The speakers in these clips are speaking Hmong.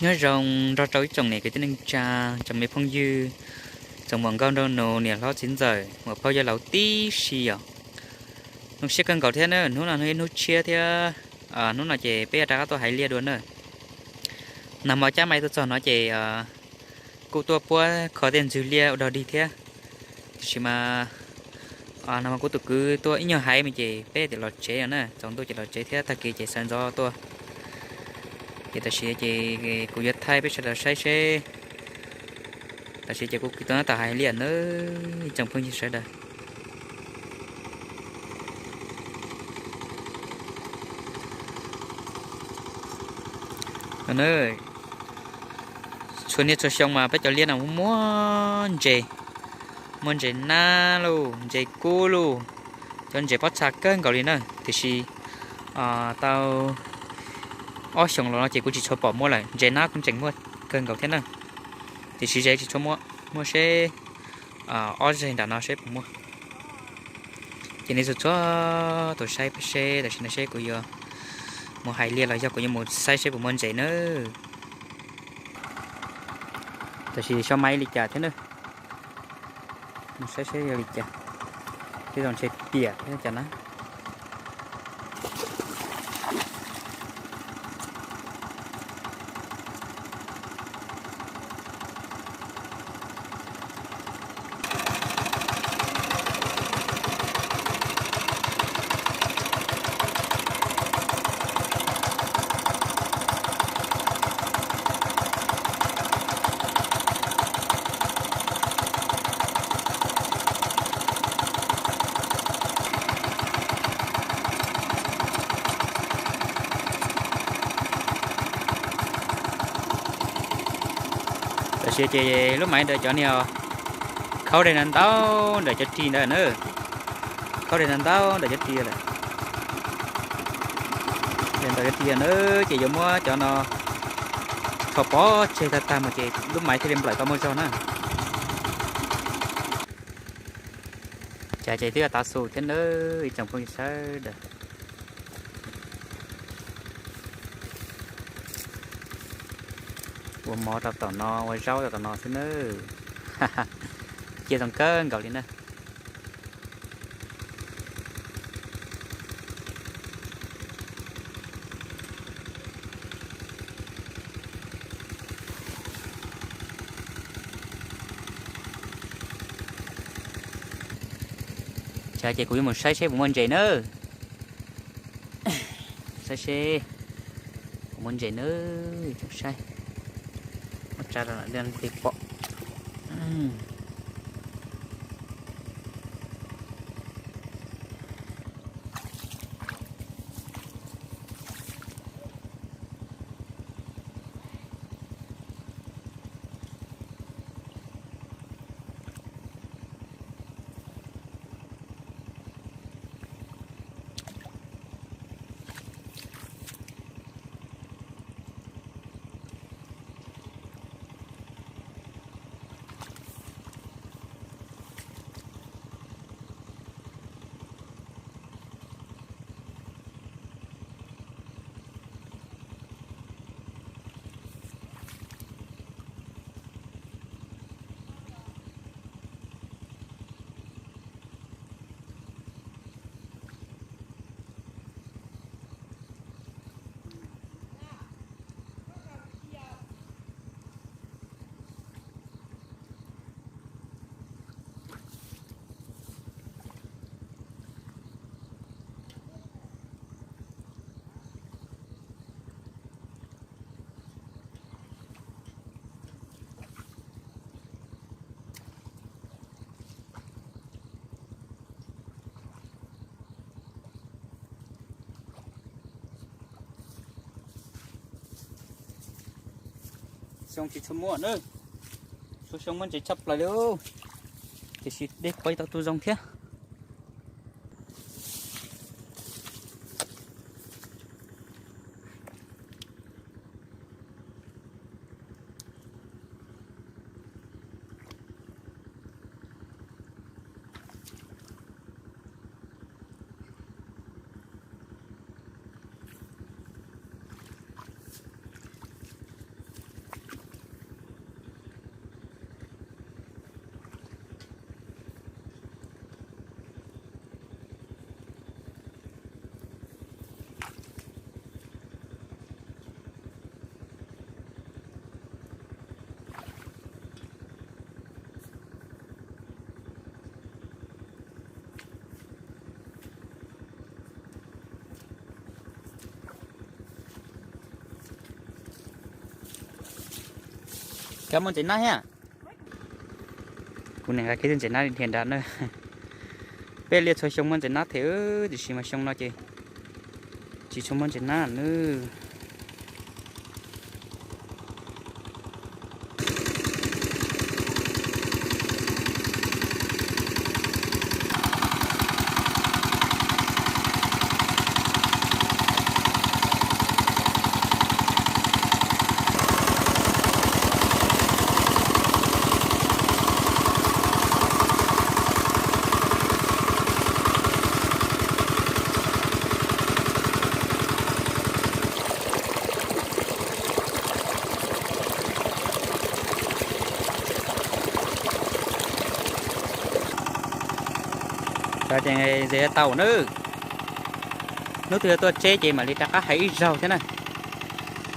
Nyob zoo nrog rau ib tsoom niam kwv tij neej tsa, tsoom me phooj ywg, tsoom muam nkauj nraug nus, niam hlob txiv ntxawm, muam phauj yawg laus tib si os. Zoo siab kawg nkaus thiab na, hnub no hnub ib hnub tshiab thiab, hnub no ces peb yuav rov qab tuaj hais liaj dua na. Nag hmo cab maiv tuaj txog no ces kuj tuaj puab kho tej ntxwg liaj ua dog dig thiab. Tiam sis mas nag hmo kuv tus kwv tuaj ib nyuag hais me ces peb tias los tsev no na, tsaus ntuj ces los tsev thiab, tag kis ces sawv ntxov tuaj. Ces tam sim ces kuv yuav thaij peb sawv daws saib seb, tam sim ces kuv kwv tuaj tab tom hais liaj na, ib tsoom phooj ywg sawv daws. Txhua niaj txhua xyoo mas peb cov liaj no muaj ntses, muaj ntses nab lauj, ntses kub lauj, cov ntses pob txha kawg nkaus li na. Tiam sis tau ob xyoos los no ces kuv tsis tshua pom muaj lawm, ntses nab kuj tseem muaj kawg nkaus thiab na. Tiam sis ze tsis tshua muaj, muaj seb ob zeg nram no seb puas muaj. Ces nej txhua txhua tus saib peb seb tam sim no seb kuv yuav mus hais liaj los yog kuv yuav mus saib seb puas muaj ntses na. Tam sim xyov maiv li cas thiab na. Mus saib seb yog li cas. Tej zaum ntshe piam thiab cas na. Tam sim ces lub maiv ntawd cov niag khaub dej na ntau ntawm cov ris ntawd na. Khaub dej na ntau ntawm cov ris lawm. Ntawm cov ris na ces yuav muab cov no rho pov tseg tag tag mus ces lub maiv thiaj li nplawm tau muaj zog na. Cas ces twb yuav tav xus thiab nawb ib tsoom phooj ywg sawv daws. Ua mov rau tom no, ua zaub rau tom no xwb nawb. Cia zoo kawg nkaus li na. Cas ces kuv yuav mus saib seb puas muaj ntses nawb. Saib seb puas muaj ntses nawb, tsoom saib. Muab tsa rau ntawm tej pom. Xyoo tsis tshua muaj na, txhua xyoo muaj ntses tshaj plaws li, tiam sis dej qhuav tau tu zoo thiab. Koj muaj ntses nab thiab? Kuv nim nqa kiag tus ntses nab li dhia nrad na. Peb liaj txhua xyoo muaj ntses nab thiab, tiam sis mas xyoo no ces tsis tshua muaj ntses nab nawb. Ces ze tau nawb. Hnub twg tuaj tseb ces mam li rov qab hais ib zaug thiab na.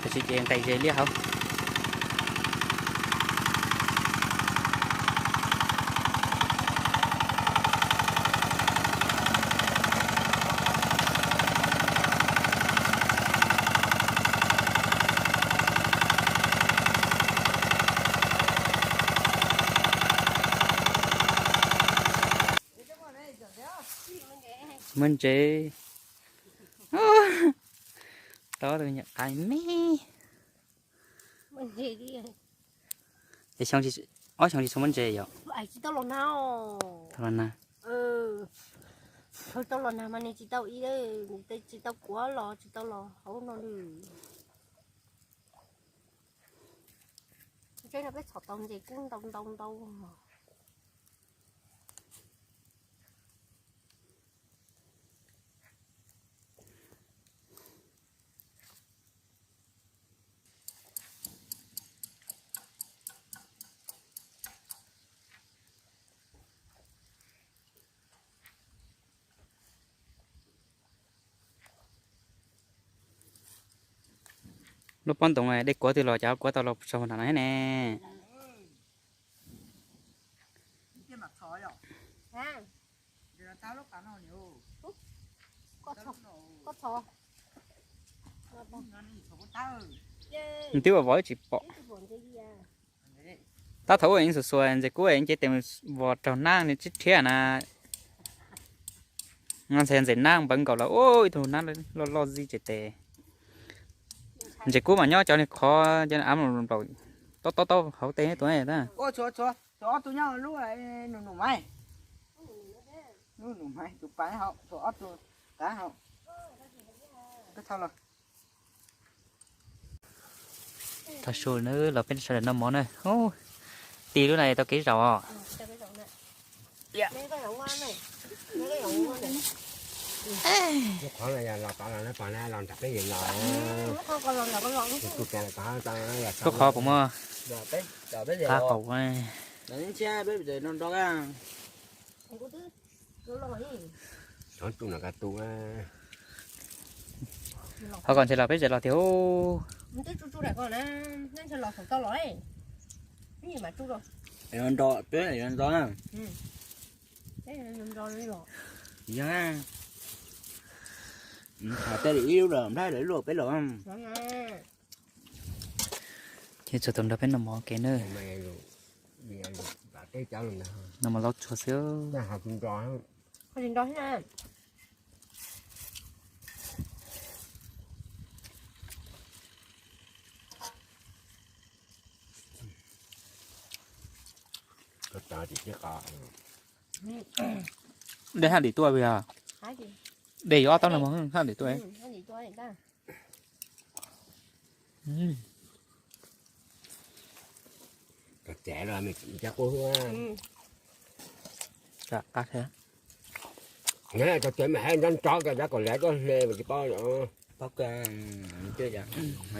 Tab sis ces nqes ze liaj hauv. Muaj ntses. Tau tus nyuam qaib me. Es xyoo, ob xyoo tsis tshua muaj ntses yom? Tsis tau los nag. Tau los nag. Tsis tau los nag mas nws tsis tau ib, tsis tau kuav los tsis tau los hauv no li. Tseeb no peb txhom tau ntses kub ntau ntau ntau. Lub pob ntoo dej kuav twg los cov kuav tau los tsaug nram no thiab ne. Nws twb ua vov tsis pom. Tab thaum ub yeej xuas xuas ntses kub ces tes vos raug nab nws tsib rhiab na. Ntxhais ntxim nab npawv nkaus lawm ib tug nab loj loj zib ces tes. Ntses kub mas nyob cov niag qhov cov av nplaum tob tob tob hauv tej tus. Ob tug nyob lub num num mas, lub num mas tus pas hauv, ob tug qav hauv. Tag su na los peb sawv daws noj mov na. Tis lub no tau kev zaum os. Lub qhov puas muaj qab qaum. Ho kom ntshe los peb zem los tiag. Nro peb nro. Yog, tej lwm ib lub lawm nplhaib lawm ib lub peb lawm. Ces txog tus nrog peb noj mov kev na. Noj mov laub tshua xwb. Dej haj dim tuaj vim os. Dej yuav ob tog no mas haj dim tuaj. Qab thiab. Nyob tau tsev mas hais nrov nrov kawg, dab kom liab tuaj hle mas tsis paub. Paub kawg, twb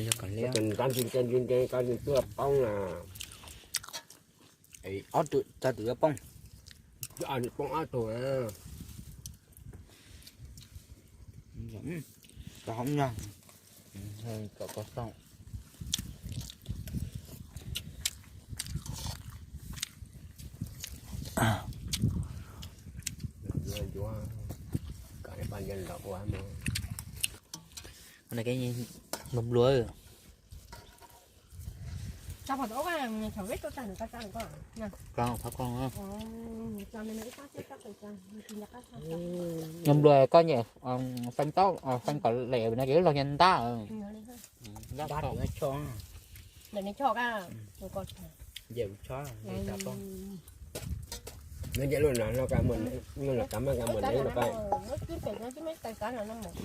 yog kom liab. Nrov nti nti nti nti koj twb poob na. Ob tug, tog tus yuav poob. Poob ob tug. Tau hoob nyog. Kom koj xauj. Nplua nplua. Nplua koj nyiam feeb tau feeb kom lem no ces wb los nyias ntab.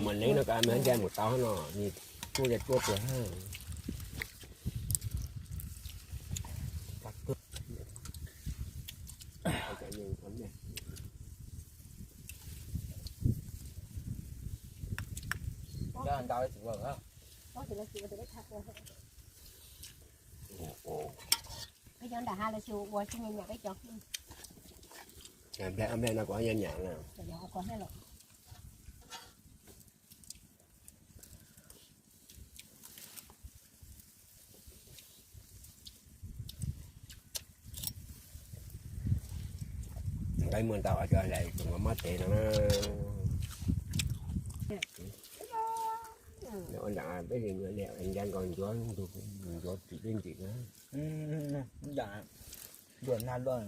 Muaj neeb no ko mas nce mus tau no, nws kuj ya cuab tuag. Peb cov nram hav los xyov ua tsis nyiam nyiam peb cov. Nplej ob nplej no kuv nyiam nyiam na. Nqaij muaj ntau cov hlais tsoom mob tes no na. Ua nram peb li nca nkaus ncuav ntug, ncuav tsis deb ntsis na. Ntuj, nag luaj.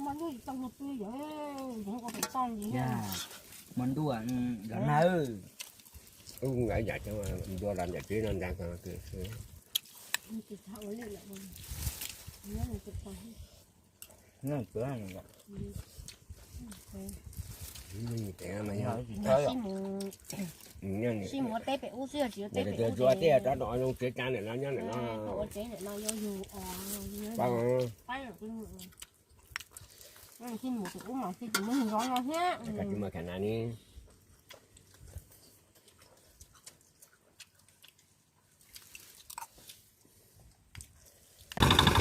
Muaj ntuj, los nag. Ub, nqa ib yam cov ntua los nram tsev no nta ko. Sib muab teb pem ub xwb, tsis yuav teb pem ub. Tsuav tej rov no zoo tsev tsa ntawm no nyob ntawm no. Ua tsev ntawm no yuav yug os. Ub mas tsis muaj zov no thiab. Tsis muaj kha na ni.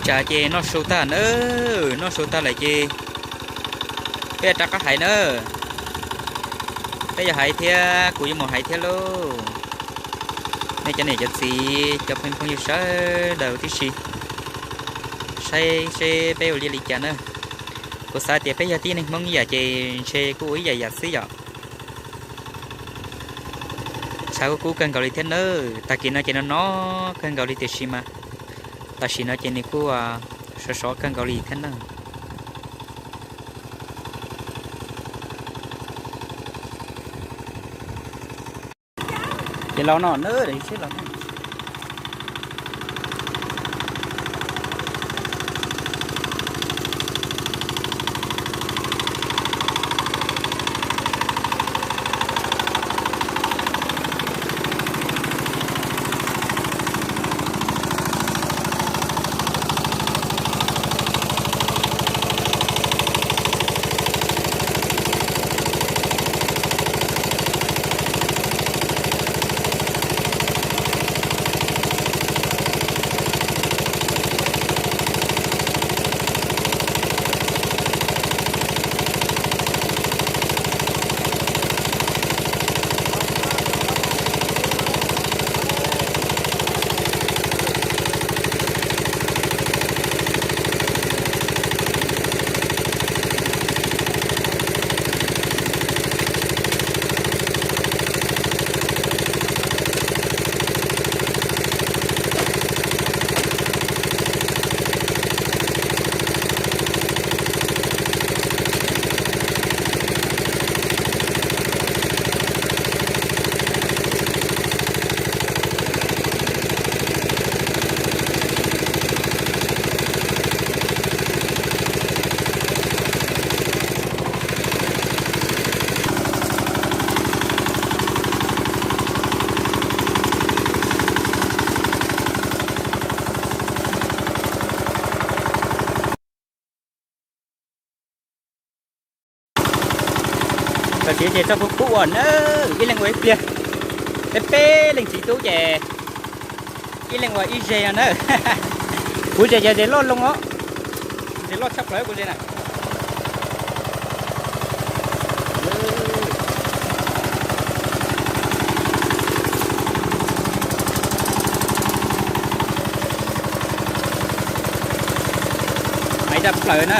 Tsam ces noj su tag na, noj su tag lawm ces peb rov qab hais na. Peb yuav hais thiab, kuv yuav mus hais thiab lauj. Nej cov niam cov txiv cov phooj ywg sawv daws tib si, saib seb peb ua li li cas na. Kuv xav tias peb yog tib neeg Hmoob ib yam ces ntshe kuj ua ib yam yam xwb yom. Tshav kuj kub kawg nkaus li thiab nawb, tag kis no ces no no kawg nkaus li tiam sis mas tam sim no ces nws kuj sov sov kawg nkaus li thiab nawb. Ces los no na, seb los. Cov txiv ces txoj kub kub ua na, ib leeg ua ib pliag. Peb peb leeg txiv tub ces ib leeg ua ib zeg no na. Kuv zeg ces zeg loj loo os, zeg loj tshaj plaws kuv zeg na. Hais tshaj plaws na.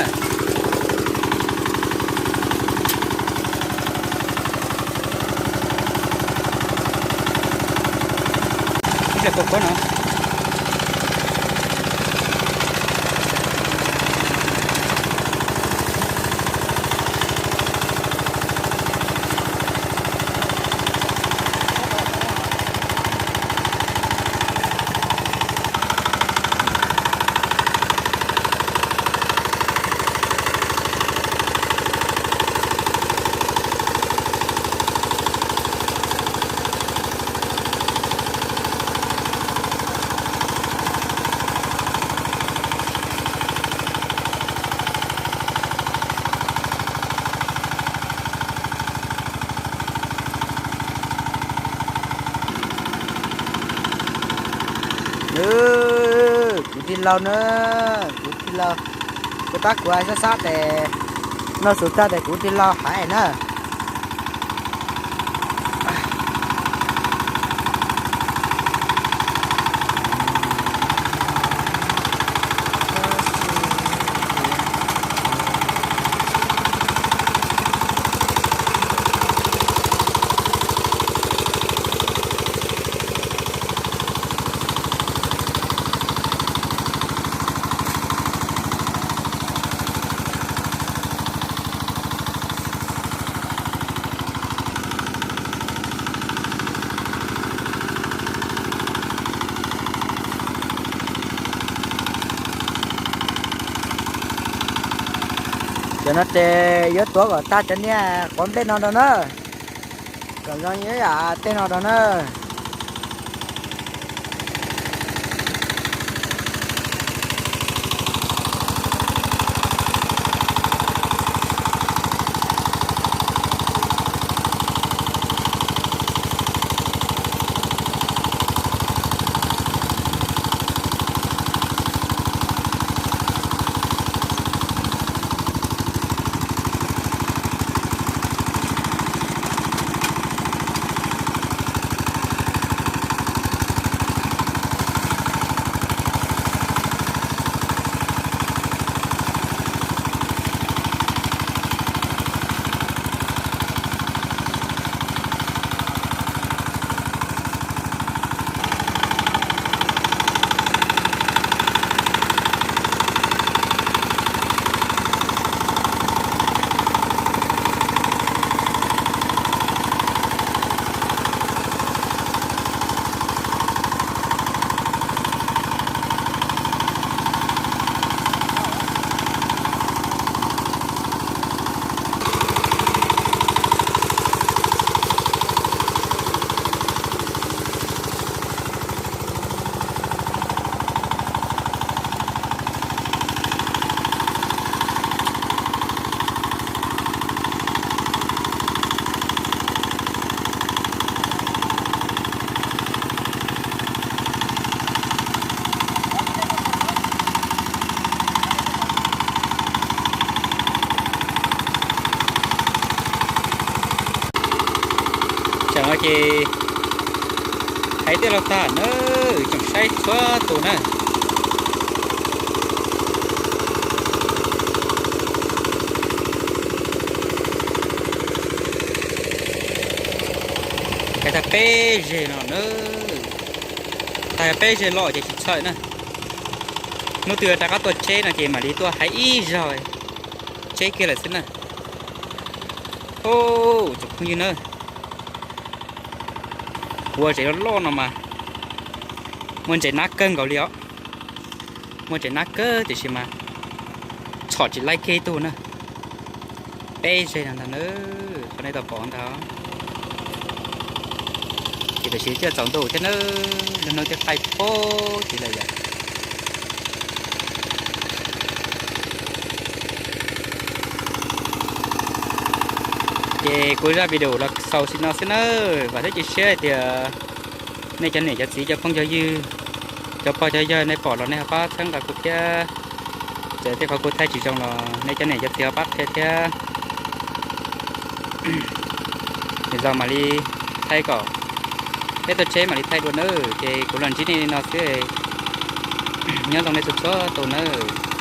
Ib pliag koj koj no. Nws, kuv tij laug na, kuv tij laug, kuv tab kuv sab sab tes, noj su tag tes kuv tij laug hais na. Cov no ces yuav tuav kom tag cov niag quav nplej no rau na, kom zoo ib yam tej no rau na. Tseem no ces hais tiaj los tag na, tseem saib txhua tus na. Hais tag peb zeg no na, tag peb zeg los ces tsis txhawj na. Hnub twg rov qab tuaj tseb no ces mam li tuaj hais ib zaug tseb kiag lawm xwb na. Tsoom phooj ywg na, kuv ua tsev loj loj no mas muaj ntses nab kawg nkaus li os. Muaj ntses nab kawg tiam sis mas txhom tsis laib kiag ib tug na. Peb zeg no ntag na, qhov nej tau pom ntag. Ces tam sim thiaj tsaus ntuj thiab na, lub hnub thiaj qaij pab tiv lawm yom. Ces kuv zaj video los xaus sim no xwb nawb, vam thiab cia siab hais tias nej cov niam cov txiv cov phooj cov ywg, cov pog cov yawg nej pom los nej ho pab txhawb nqa kuv thiab. Txawm tej qhov kuv thaij tsis zoo los nej cov niam cov txiv ho pab qhia thiab. Lwm zaus mam li thaij kom peb tuaj tseb mam li thaij dua nawb. Ces kuv los ntsib nej li no xwb, nyob zoo nej txhua txhua tus nawb.